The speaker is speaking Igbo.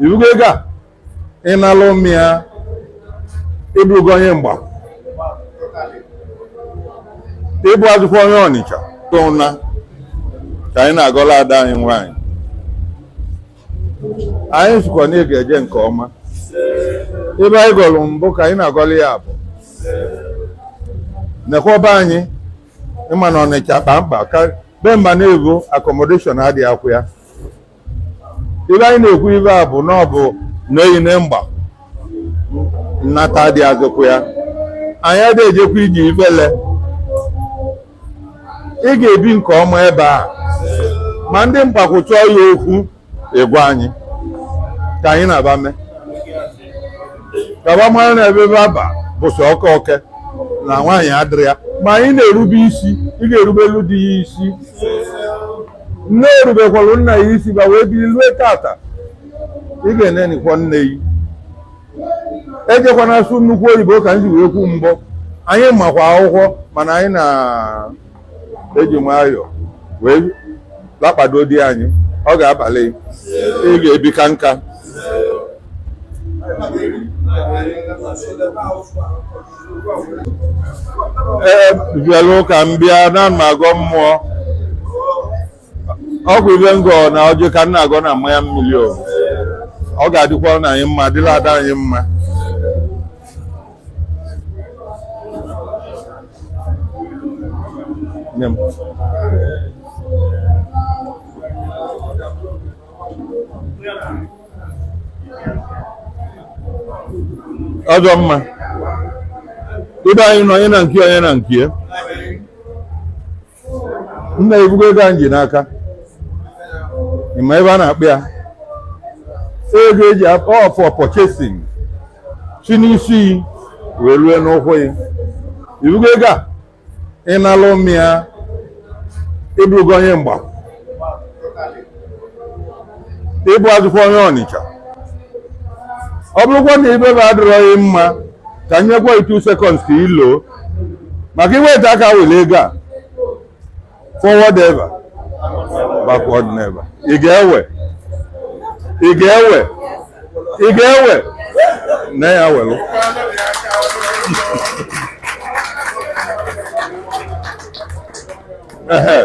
Ibugo ego a, ị nalụ m ya, ịbụrụgo onye Mgbakwu, ịbụ azụkwa onye Ọnịcha. Na ka anyị na-agọla ada anyị nwaanyị, anyị sịkwa na ị ga-eje nke ọma. Ebe anyị gọlụ mbụ ka anyị na-agọlụ ya bụ nekwa be anyị. Ịma na Ọnịcha kpa mkpa ka be mba na-ebu accommodation adịghị akwụ ya. Ibe anyị na-ekwu ibe a bụ na ọ bụ na-eyi na mgba nnata dị azụkwụ ya. Anyị adịghị ejekwa iji ibele. Ị ga-ebi nke ọma ebe a, ma ndị Mgbakwu chọọ ya okwu, ịgwa anyị ka anyị na-aba mee ka ba mara na ebe ebe aba bụ sọ oke oke na nwaanyị adịrị ya. Ma anyị na-erube isi, ị ga-erubelu di ya isi. Nne erubekwalụ nna ya isi ba wee biri lue tata. Ị ga-enenikwa nne yi. Ejekwana asụ nnukwu oyibo ka nzi wee kwu mbụ. Anyị makwa akwụkwọ, mana anyị na-eji nwayọọ wee lakpado di anyị. Ọ ga-abalị, ị ga-ebi ka nka. Ee, bịalụ ka m bịa na m agọ mmụọ. Ọgwụ ibe ngọ na ọjị ka m na-agọ na mmanya mmiri. O ọ ga-adịkwa na anyị mma, dịla ada anyị mma. Nye m. Ọjọ mma ibe anyị nọ, onye na nke, onye na nke ya. Nna, ebugo ego anyị ji n'aka. Ịma ebe a na-akpụ ya ego eji ọ for purchasing si n'isi wee rue n'ụkwụ ya. Ibugo ego a, ị nalụ m ya, ịbụrụgo onye Mgbakwu, ịbụ azụkwa onye Ọnịcha. Ọ bụrụkwa na ibe bụ adịrọ ya mma, ka nyekwa 2 seconds ka ilo maka iweta aka were ego a. Forward ever, backward never. Ị ga-ewe, ị ga-ewe, ị ga-ewe na ya welu. Ehe.